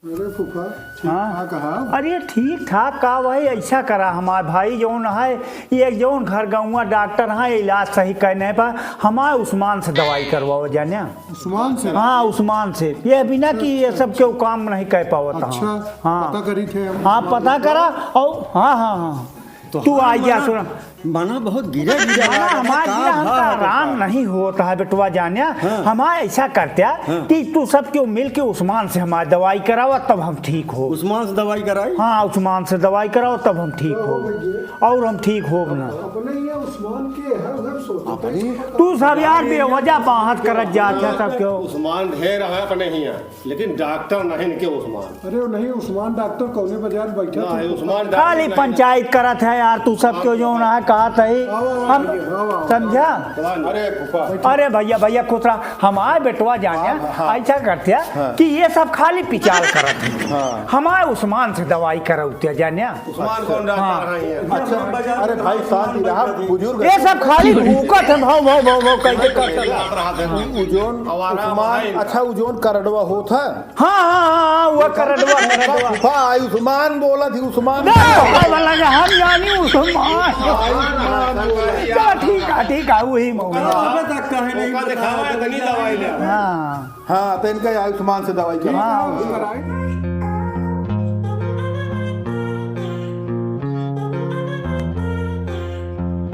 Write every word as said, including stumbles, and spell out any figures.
अरे फूफा, ठीक हाँ। ठाक है। अरे ठीक ठाक का भाई, ऐसा करा हमार भाई जौन है, ये जौन घर गौवा डॉक्टर है, इलाज सही करने पर हमार उस्मान से दवाई करवाओ जाने। उस्मान से? हाँ, उस्मान से। ये बिना कि ये सब केहू काम नहीं कर पावत। अच्छा, हाँ। पता करी थे हम। हाँ, पता करा। और हाँ, हाँ, हाँ। तो तू हमार आ गया, मना, सुना। मना बहुत गिरा गिरा मना लगा था, हमार का गिरा, हम भा तो आराम होता? नहीं होता है बेटवा जान्या। हाँ। हमार ऐसा करत्या हाँ। कि तू सब केहू मिल के उस्मान से हमार दवाई करावा, तब हम ठीक हो। उस्मान से दवाई कराई? हाँ, उस्मान से दवाई करावा, तब हम ठीक हो। और हम ठीक हो ना। अपने ये उस्मान के हर घर सोते हैं। तू सब यार बेवजह बाहर करत जात है सब केहू। उस्मान ढेर है अपने हियाँ। लेकिन डॉक्टर नहीं इनके उस्मान। अरे वो नहीं, उस्मान डॉक्टर कौने बाजार में बैठा ना था? है, उस्मान डॉक्टर खाली नहीं। पंचायत करत है यार, तू सब केहू जौन है कहत है। आओ, आओ, हम आओ, आओ, आओ। समझा? अरे फूफा। अरे भैया, भैया खुश रहा, हमार बेटवा जाने हाँ, हाँ। ऐसा करत्या हाँ। कि ये सब खाली पिचाल करत है। हाँ। हमार उस्मान से दवाई करौत्या जाने। उस्मान कौन डॉक्टर हाँ। है ये? अच्छा, अरे भाई शांति रहा, बुजुर्ग ये सब खाली भूकत है, भाव, भाव, भाव, भाव, कैसे करते हैं? उ जौन आवारा उस्मान, भाई। अच्छा, उ जौन करडवा होत है? हाँ, हाँ, हाँ, हाँ, वो करडवा, करडवा। फूफा, आयुष्मान बोला थी, उस्मान। ना, वो वाला के हम जानी उस्मान। आयुष्मान बोला। चलो, ठीक है, ठीक है, वही मौका। अबे तक कहे नहीं ओका दिखावा, इतनी दवाई ले। हाँ। हाँ, तो इनका आयुष्मान से दवाई करा। हाँ।